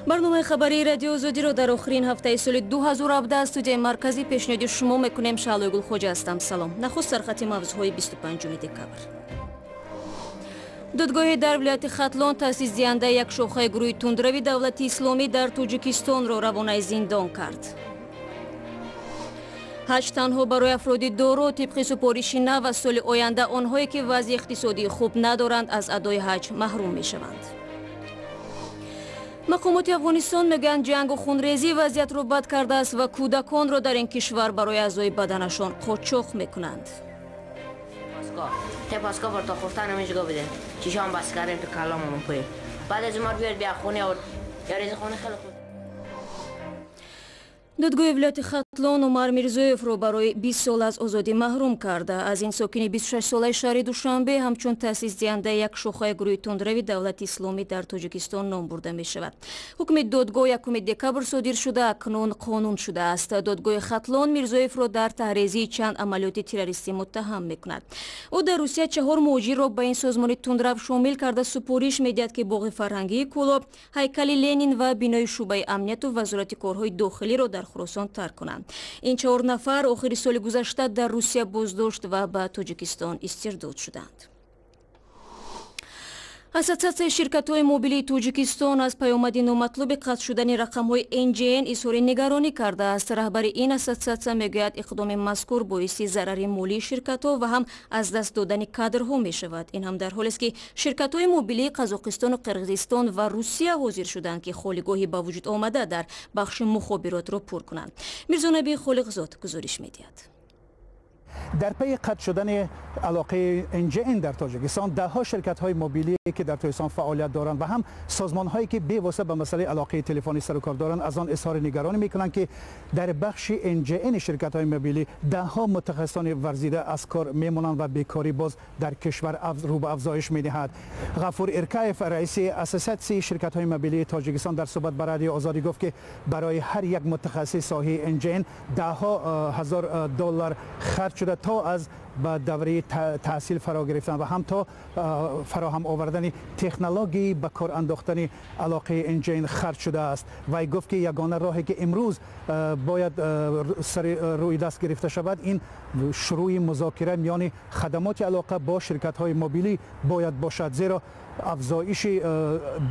Барномаи хабарии Радиои Озодиро дар охирин ҳафтаи соли 2017 аз студияи марказӣ пешниҳоди шумо мекунем. Шаҳлои Гулхоҷа ҳастам. Салом. Нахуст сархати мавзӯъҳои 25 декабр. Додгоҳи дар вилояти Хатлон таъсисдиҳандаи як шохаи гурӯҳи тундрави Давлати Исломӣ дар Тоҷикистонро равонаи зиндон кард. Ҳаҷ танҳо барои афроди доро. Тибқи супориши нав, аз соли оянда онҳое ки вазъи иқтисодии хуб надоранд, аз адои ҳаҷ маҳрум мешаванд. Мақомоти Афғонистон мегӯянд, ҷангу хунрезӣ вазъиятро бад кардааст ва кӯдаконро дар ин кишвар барои аъзои баданашон қочоқ мекунанд. Паска تا خفتن همینجا بده چشام بس کردیم تو کلاممون پایین. بعد از ما بیاد بیا خونه آورد یا خونه خیلی خوب. Додгоҳи вилояти Хатлон Умар Мирзоевро барои 20 сол аз озодӣ маҳрум карда. Аз ин сокини 26-солаи шаҳри Душанбе ҳамчун таъсисдиҳандаи як шохаи гурӯҳи тундрави Давлати Исломӣ дар Тоҷикистон ном бурда мешавад. Ҳукми додгоҳ 1 декабр содир шуда, акнун қонун шудааст. Додгоҳи Хатлон Мирзоевро дар таҳрезии чанд амалиёти террористӣ муттаҳам мекунад. Ӯ дар Русия чаҳор муҳоҷирро ба ин созмони тундрав шомил карда, супориш медиҳад, ки боғи фарҳангии Кӯлоб, ҳайкали Ленин ва бинои шӯъбаи амнияту Вазорати корҳои дохилиро дар Хуросон тарк кунанд. Ин чаҳор нафар охири соли гузашта дар Русия боздошт ва ба Тоҷикистон истирдод шуданд. Ассотсиатсияи ширкатҳои мобилии Тоҷикистон аз паёмади номатлуби қатъ шудани рақамҳои НГН изҳори нигаронӣ кардааст. Раҳбари ин ассотсиатсия мегӯяд, иқдоми мазкур боиси зарари молии ширкатҳо ва ҳам аз даст додани кадрҳо мешавад. Ин ҳам дар ҳолест, ки ширкатҳои мобилии Қазоқистону Қирғизистон ва Русия ҳозир шуданд, ки холигоҳи ба вуҷуд омада дар бахши мухобиротро пур кунанд. Мирзонаби Холиқзод гузориш медиҳад. Дар пайи қатъ шудани алоқаи NGN дар Тоҷикистон, даҳҳо ширкатҳои мобилӣ, ки дар Тоҷикистон фаъолият доранд, ва ҳам созмонҳое, ки бевосита ба масъалаи алоқаи телефонӣ сарукор доранд, аз он изҳори нигаронӣ мекунанд, ки дар бахши NGN ширкатҳои мобилӣ даҳҳо мутахассисони варзида аз кор мемонанд ва бекорӣ боз дар кишвар рӯ ба афзоиш медиҳад. Ғафур Иркаев, раиси Ассотсиатсияи ширкатҳои мобилии Тоҷикистон, дар суҳбат ба Радиои Озодӣ гуфт, ки барои ҳар як мутахассиси соҳаи NGN даҳҳо ҳазор доллар харҷ шуда, то аз ба давраи таҳсил фаро гирифтан ва ҳам то фароҳам овардани технологияи ба кор андохтани алоқаи NGN харҷ шудааст. Вай гуфт, ки ягона роҳе, ки имрӯз бояд сари рӯи даст гирифта шавад, ин шурӯи музокира миёни хадамоти алоқа бо ширкатҳои мобилӣ бояд бошад, зеро афзоиши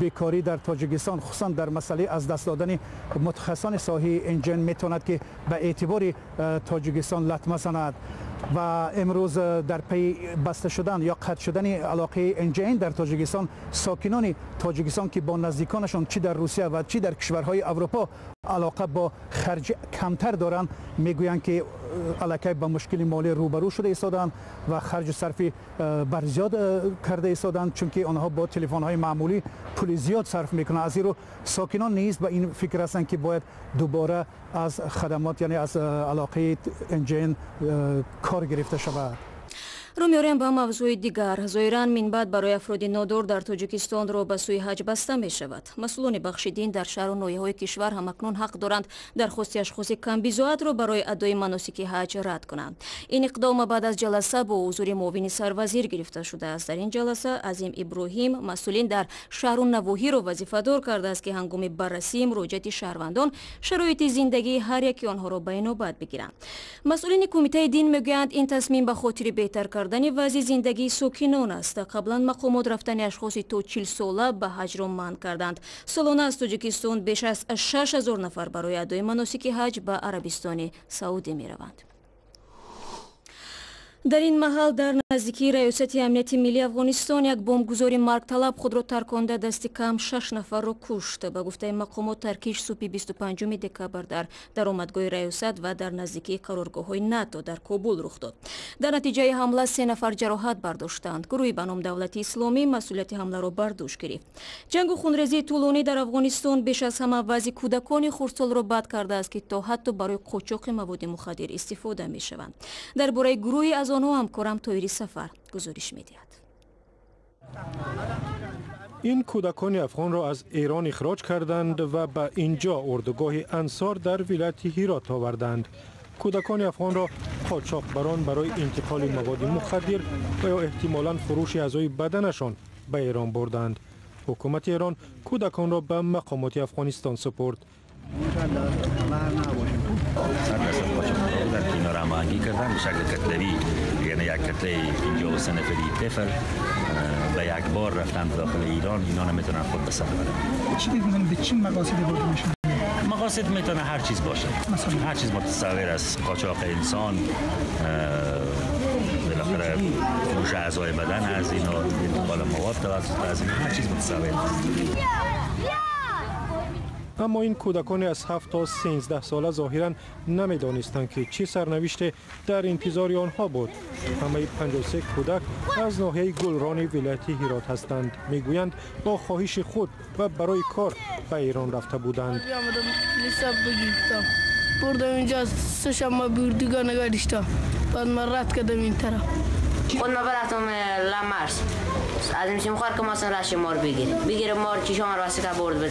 бекорӣ дар Тоҷикистон, хусусан дар масъалаи аз даст додани мутахассисони соҳаи NGN, метавонад, ки ба эътибори Тоҷикистон латма занад. Ва имрӯз дар пайи баста шудан ё қатъ шудани алоқаи NGN дар Тоҷикистон, сокинони Тоҷикистон, ки бо наздиконашон чӣ дар Русия ва чӣ дар кишварҳои Аврупо алоқа бо харҷи камтар доранд, мегӯянд, ки аллакай ба мушкили молӣ рӯбарӯ шуда истоданд ва харҷу сарфи барзиёд карда истоданд, чунки онҳо бо телефонҳои маъмулӣ пули зиёд сарф мекунанд. Аз ин рӯ сокинон низ ба ин фикр ҳастанд, ки бояд дубора аз хадамот, яъне аз алоқаи NGN кор гирифта шавад. Рӯ меорем ба мавзӯи дигар. Зоҳиран, минбаъд барои афроди нодор дар Тоҷикистон роҳ ба сӯи ҳаҷ баста мешавад. Масъулони бахши дин дар шаҳру ноҳияҳои кишвар ҳамакнун ҳақ доранд дархости ашхоси камбизоатро барои адои маносики ҳаҷ рад кунанд. Ин иқдома баъд аз ҷаласа бо ҳузури муовини сарвазир гирифта шудааст. Дар ин ҷаласа Азим Иброҳим масъулин дар шаҳру навоҳиро вазифадор кардааст, ки ҳангоми баррасии муроҷиати шаҳрвандон шароити зиндагии ҳар яки онҳоро ба инобат бигиранд. Масъулини кумитаи дин мегӯянд, ин тасмим ба хотири беҳтар кардани вазъи зиндагии сокинон аст. Қаблан мақомот рафтани ашхоси то 40-сола ба ҳаҷро манъ карданд. Солона аз Тоҷикистон беш аз 6000 нафар барои адои маносики ҳаҷ ба Арабистони Саудӣ мераванд. Дар ин маҳал дар наздикии Раёсати амнияти миллии Афғонистон як бомбгузори маргталаб худро тарконда, дасти кам шаш нафарро кушт. Ба гуфтаи мақомот, таркиш субҳи 25 декабр дар даромадгоҳи раёсат ва дар наздикии қароргоҳҳои НАТО дар Кобул рух дод. Дар натиҷаи ҳамла се нафар ҷароҳат бардоштанд. Гурӯҳи ба ном Давлати Исломӣ масъулияти ҳамларо бар дӯш гирифт. Ҷангу хунрезии тӯлонӣ дар Афғонистон беш аз ҳама вазъи кӯдакони хурдсолро бад кардааст, ки то ҳатто барои қочоқи маводи мухаддир истифода мешаванд. Дар бораи гурӯҳе аз онҳо ҳамкорам Тоири Сафар гузориш медиҳад. Ин кӯдакони афғонро аз Эрон ихроҷ карданд ва ба инҷо, урдугоҳи Ансор дар вилояти Ҳирот, оварданд. Кӯдакони афғонро қочоқбарон барои интиқоли маводи мухаддир ва ё эҳтимолан фурӯши аъзои баданашон ба Эрон бурданд. Ҳукумати Эрон кӯдаконро ба мақомоти Афғонистон супурд. 100% قاچاق بودن که اینا را هماهنگی کردن به شکل کتلوی، یعنی یک کتله 53 نفری طفل به یک بار رفتن داخل ایران. اینا نمیتونن خود به سر برن. چی می‌دونن به چه مقاصدی برده میشن؟ مقاصد میتونه هر چیز باشه، هر چیز متصور از قاچاق انسان، بالاخره فروش اعضای بدن از اینا، انتقال مواد توسط از اینا، هر چیز متصور است. Аммо ин кӯдаконе аз 7 то 13 сола зоҳиран намедонистанд, ки чӣ сарнавиште дар интизори онҳо буд. Ҳамаи 53 кӯдак аз ноҳияи Гулрони вилояти Ҳирот ҳастанд. Мегӯянд, бо хоҳиши худ ва барои кор ба Эрон рафта буданд. Бурдам инҷа, се шаб ма бурдуга нигоҳ доштам, баъд ман рад кардам ин тараф. خود ما برفتم لمرز از این سیمخوار که ماستن رش مار بگیره بگیره مار چشام رو واسه برد به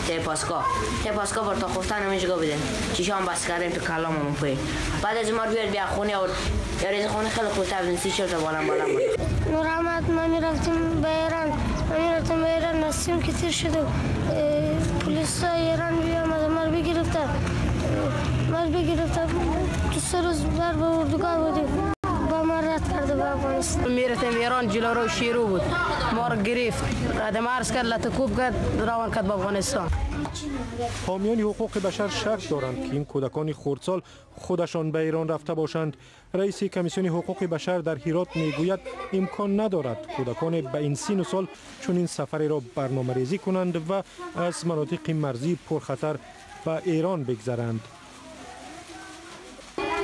تپاسکا تپاسکا برد تا خفتن همینجا بوده چشام بس کردیم تو کلاممون پی بعد از مار بیاد بیا خونه آورد یا ریز خونه خیلی خوب بودیم 30 تا بالا بالا بود. نور احمد ما میرفتیم به ایران، ما میرفتیم به ایران، نسیم که تیر شد پلیس ایران بیامد مار بگرفت، مار بگرفت. دو سه روز بر به اردوگاه بودیم، میرفتیم ایران، جلو رو شیرو بود، ما رو گرفت، آدم عرض کرد لطکوب کرد، روان کرد به افغانستان. ҳомиёни ҳуқуқи башар шак доранд, ки ин кӯдакони хурдсол худашон ба Эрон рафта бошанд. Раиси комиссиони ҳуқуқи башар дар Ҳирот мегӯяд, имкон надорад кӯдаконе ба ин сину сол чунин сафареро барномарезӣ кунанд ва аз манотиқи марзии пурхатар ба Эрон бигзаранд.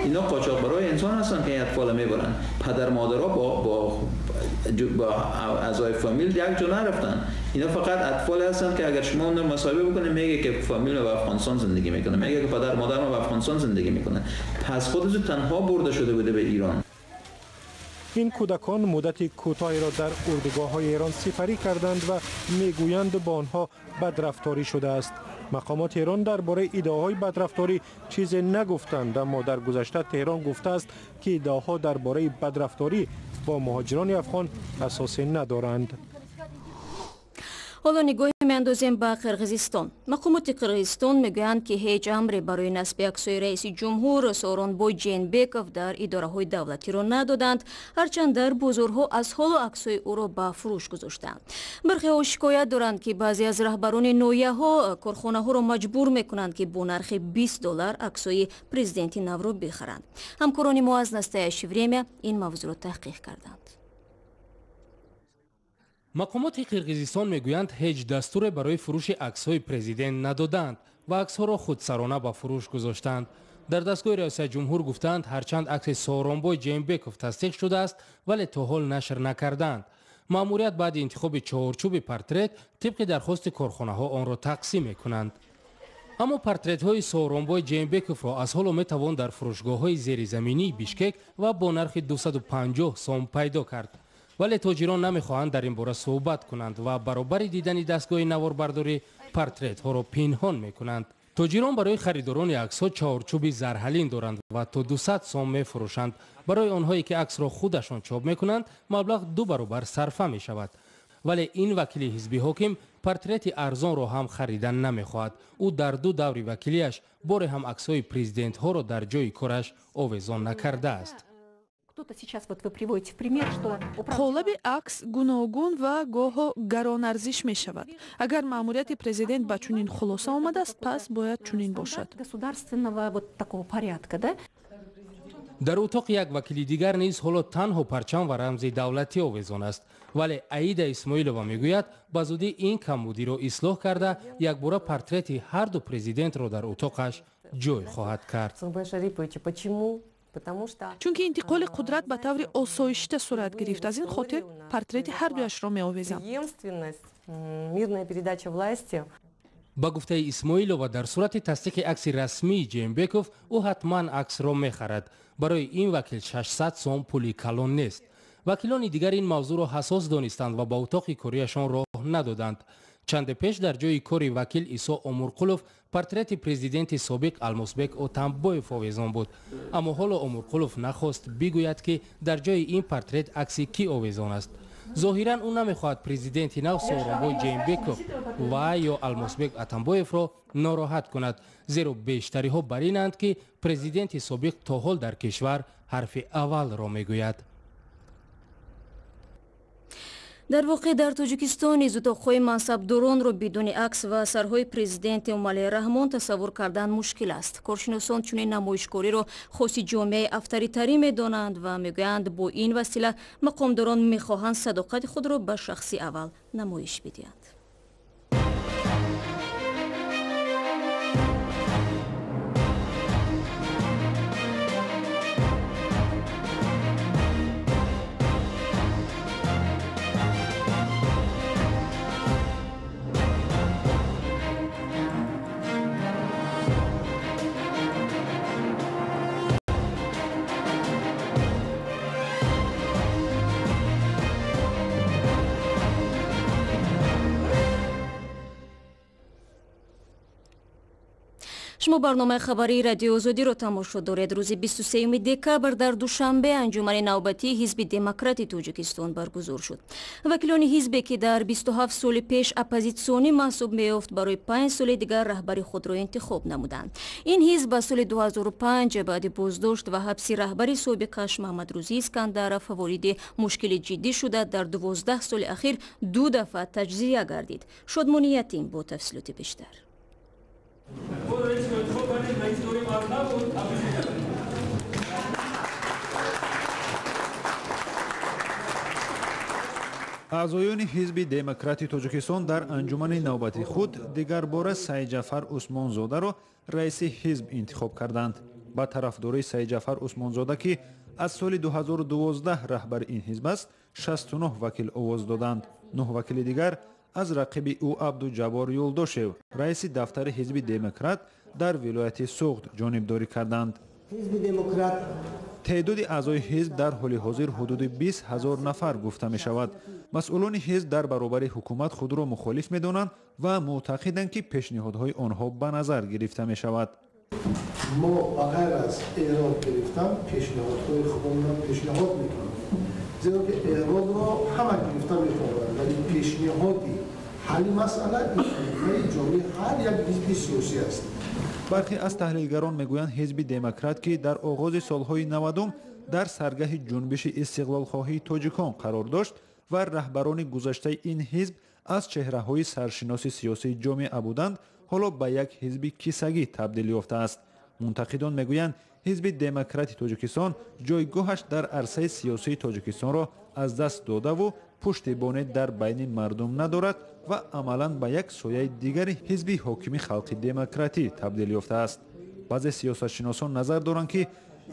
اینا قاچاقبرای انسان هستن که این اطفال میبرن. پدر مادرها با اعضای فامیل یک جا نرفتن. اینا فقط اطفال هستن که اگر شما اون مصاحبه بکنه میگه که فامیل به افغانستان زندگی میکنه، میگه که پدر مادر ما به افغانستان زندگی میکنه. پس خودش تنها برده شده بوده به ایران. Ин кӯдакон муддати кӯтоҳеро дар урдугоҳҳои Эрон сипарӣ карданд ва мегӯянд, бо онҳо бадрафторӣ шудааст. Мақомоти Эрон дар бораи иддаоҳои бадрафторӣ чизе нагуфтанд, аммо дар гузашта Теҳрон гуфтааст, ки иддаоҳо дар бораи бадрафторӣ бо муҳоҷирони афғон асосе надоранд. Ҳоло нигоҳе меандозем ба Қирғизистон. Мақомоти Қирғизистон мегӯянд, ки ҳеҷ амре барои насби аксҳои раиси ҷумҳур Сооронбой Ҷеенбеков дар идораҳои давлатиро надоданд, ҳарчанд дар бозорҳо аз ҳоло аксҳои ӯро ба фурӯш гузоштаанд. Бархеҳо шикоят доранд, ки баъзе аз раҳбарони ноҳияҳо корхонаҳоро маҷбур мекунанд, ки бо нархи 20 доллар аксҳои президенти навро бихаранд. Ҳамкорони мо аз «Настоящее время» ин мавзӯъро таҳқиқ карданд. Мақомоти Қирғизистон мегӯянд, ҳеҷ дастуре барои фурӯши аксҳои президент надоданд ва аксҳоро худсарона ба фурӯш гузоштанд. Дар дастгоҳи раёсати ҷумҳур гуфтаанд, ҳарчанд акси Сооронбой Ҷеенбеков тасдиқ шудааст, вале то ҳол нашр накардаанд. Маъмурият баъди интихоби чорчӯби портрет тибқи дархости корхонаҳо онро тақсим мекунанд. Аммо портретҳои Сооронбой Ҷеенбековро аз ҳоло метавон дар фурӯшгоҳҳои зеризаминии Бишкек ва бо нархи 250 сом пайдо кард. Вале тоҷирон намехоҳанд дар ин бора суҳбат кунанд ва баробари дидани дастгоҳи наворбардорӣ портретҳоро пинҳон мекунанд. Тоҷирон барои харидорони аксҳо чаҳорчӯби зарҳалин доранд ва то 200 сом мефурӯшанд. Барои онҳое, ки аксро худашон чоп мекунанд, маблағ ду баробар сарфа мешавад. Вале ин вакили ҳизби ҳоким портрети арзонро ҳам харидан намехоҳад. Ӯ дар ду даври вакилиаш боре ҳам аксҳои президентҳоро дар ҷои кораш овезон накардааст. Қолаби акс гуногун ва гоҳо гаронарзиш мешавад. Агар маъмурияти президент ба чунин хулоса омадааст, пас бояд чунин бошад. Дар утоқи як вакили дигар низ ҳоло танҳо парчам ва рамзи давлатӣ овезон аст. Вале Аида Исмоилова мегӯяд, ба зудӣ ин камбудиро ислоҳ карда, якбора портрети ҳарду президентро дар утоқаш ҷой хоҳад кард. Чунки интиқоли қудрат ба таври осоишта сурат гирифт, аз ин хотир портрети ҳардуяшро меовезам. Ба гуфтаи Исмоилова, дар сурати тасдиқи акси расмии Ҷеенбеков ӯ ҳатман аксро мехарад. Барои ин вакил 600 сом пули калон нест. Вакилони дигар ин мавзӯъро ҳассос донистанд ва ба утоқи кориашон роҳ надоданд. Чанде пеш дар ҷои кори вакил Исо Омурқулов портрети президенти собиқ Алмосбек Отамбоев овезон буд. Аммо ҳоло Омурқулов нахост бигӯяд, ки дар ҷои ин портрет акси кӣ овезон аст. Зоҳиран ӯ намехоҳад президенти нав Сооронбой Жээнбеков ва ё Алмосбек Атамбоевро нороҳат кунад, зеро бештариҳо бар инанд, ки президенти собиқ то ҳол дар кишвар ҳарфи аввалро мегӯяд. Дар воқеъ, дар Тоҷикистон низ утоқҳои мансабдоронро бидуни акс ва асарҳои президент Эмомалӣ Раҳмон тасаввур кардан мушкил аст. Коршиносон чунин намоишкориро хоси ҷомеаи авторитарӣ медонанд ва мегӯянд, бо ин васила мақомдорон мехоҳанд садоқати худро ба шахси аввал намоиш бидиҳанд. Шумо барномаи хабарии Радиои Озодиро тамошо доред. Рӯзи 23 декабр дар Душанбе анҷумани навбатии Ҳизби Демократи Тоҷикистон баргузор шуд. Вакилони ҳизбе, ки дар 27 соли пеш оппозитсионӣ маҳсуб меёфт, барои 5 соли дигар раҳбари худро интихоб намуданд. Ин ҳизб ба соли 2005 баъди боздошт ва ҳабси раҳбари собиқаш Маҳмадрӯзӣ Искандаров вориди мушкили ҷиддӣ шуда, дар 12 соли ахир ду дафъа таҷзия гардид. Шодмони Ятим бо тафсилоти бештар. Аъзоёни Ҳизби Демократи Тоҷикистон дар анҷумани навбати худ дигарбора Сайидҷафар Усмонзодаро раиси ҳизб интихоб карданд. Ба тарафдории Сайидҷафар Усмонзода, ки аз соли 2012 раҳбари ин ҳизб аст, 69 вакил овоз доданд. 9 вакили дигар аз рақиби ӯ Абдуҷаббор Юлдошев, раиси дафтари Ҳизби Демократ дар вилояти Суғд, ҷонибдорӣ карданд. Теъдоди аъзои ҳизб дар ҳоли ҳозир ҳудуди 20 ҳазор нафар гуфта мешавад. Масъулони ҳизб дар баробари ҳукумат худро мухолиф медонанд ва мӯътақиданд, ки пешниҳодҳои онҳо ба назар гирифта мешавад. Мо ба ғайр аз эрод гирифтан, пешниҳодҳои худамонро пешниҳод мекунем, зеро ки эродро ҳама гирифта метавонанд, вале пешниҳоди ҳалли масъала ин ҷомеи ҳар як ҳизби сиёсӣ аст. Бархе аз таҳлилгарон мегӯянд, Ҳизби Демократ, ки дар оғози солҳои 90 дар саргаҳи ҷунбиши истиқлолхоҳии тоҷикон қарор дошт ва раҳбарони гузаштаи ин ҳизб аз чеҳраҳои саршиноси сиёсии ҷомеа буданд, ҳоло ба як ҳизби кисагӣ табдил ёфтааст. Мунтақидон мегӯянд, Ҳизби Демократи Тоҷикистон ҷойгоҳаш дар арсаи сиёсии Тоҷикистонро аз даст додаву пуштибоне дар байни мардум надорад ва амалан ба як сояи дигари ҳизби ҳокими Халқи Демократӣ табдил ёфтааст. Баъзе сиёсатшиносон назар доранд, ки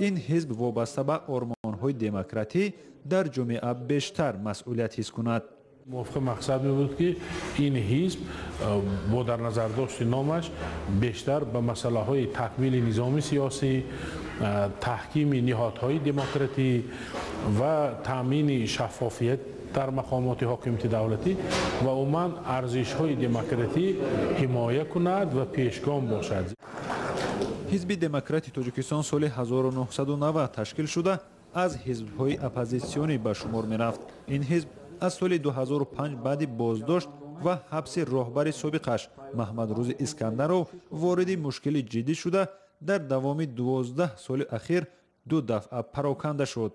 ин ҳизб вобаста ба ормонҳои демократӣ дар ҷомеа бештар масъулият ҳис кунад. Мувофиқи мақсад мебуд, ки ин ҳизб бо дар назардошти номаш бештар ба масъалаҳои такмили низоми сиёсӣ, таҳкими ниҳодҳои демократӣ ва таъмини шаффофият дар мақомоти ҳокимияти давлатӣ ва умуман арзишҳои демократӣ ҳимоя кунад ва пешгом бошад. Ҳизби Демократи Тоҷикистон соли 1990 ташкил шуда, аз ҳизбҳои оппозитсионӣ ба шумор мерафт. Ин ҳизб аз соли 2005 баъди боздошт ва ҳабси роҳбари собиқаш Маҳмадрӯзи Искандаров вориди мушкили ҷиддӣ шуда, дар давоми 12 соли ахир ду дафъа пароканда шуд.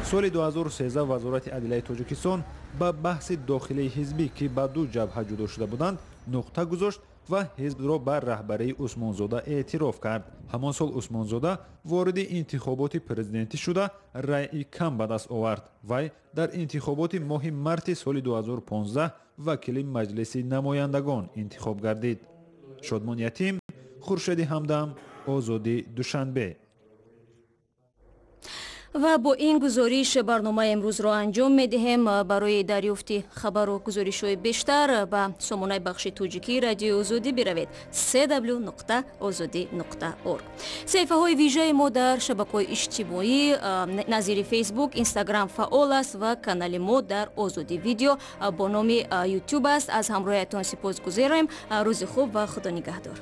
Соли 2013 Вазорати адлияи Тоҷикистон ба баҳси дохилии ҳизбӣ, ки ба ду ҷабҳа ҷудо шуда буданд, нуқта гузошт ва ҳизбро ба раҳбарии Усмонзода эътироф кард. Ҳамон сол Усмонзода вориди интихоботи президентӣ шуда, раъи кам ба даст овард. Вай дар интихоботи моҳи марти соли 2015 вакили Маҷлиси намояндагон интихоб гардид. Шодмон Ятим, Хуршеди Ҳамдам, Озодӣ, Душанбе. Ва бо ин гузориш барномаи имрӯзро анҷом медиҳем. Барои дарёфти хабару гузоришҳои бештар ба сомонаи бахши тоҷикии Радиои Озодӣ биравед: cw.ozodi.org. Саҳифаҳои вижаи мо дар шабакаҳои иҷтимоӣ назири Фейсбук, Инстаграм фаъол аст ва канали мо дар Озодӣ Видео бо номи Ютуб аст. Аз ҳамроҳиятон сипосгузорем. Рӯзи хуб ва Худо нигаҳдор.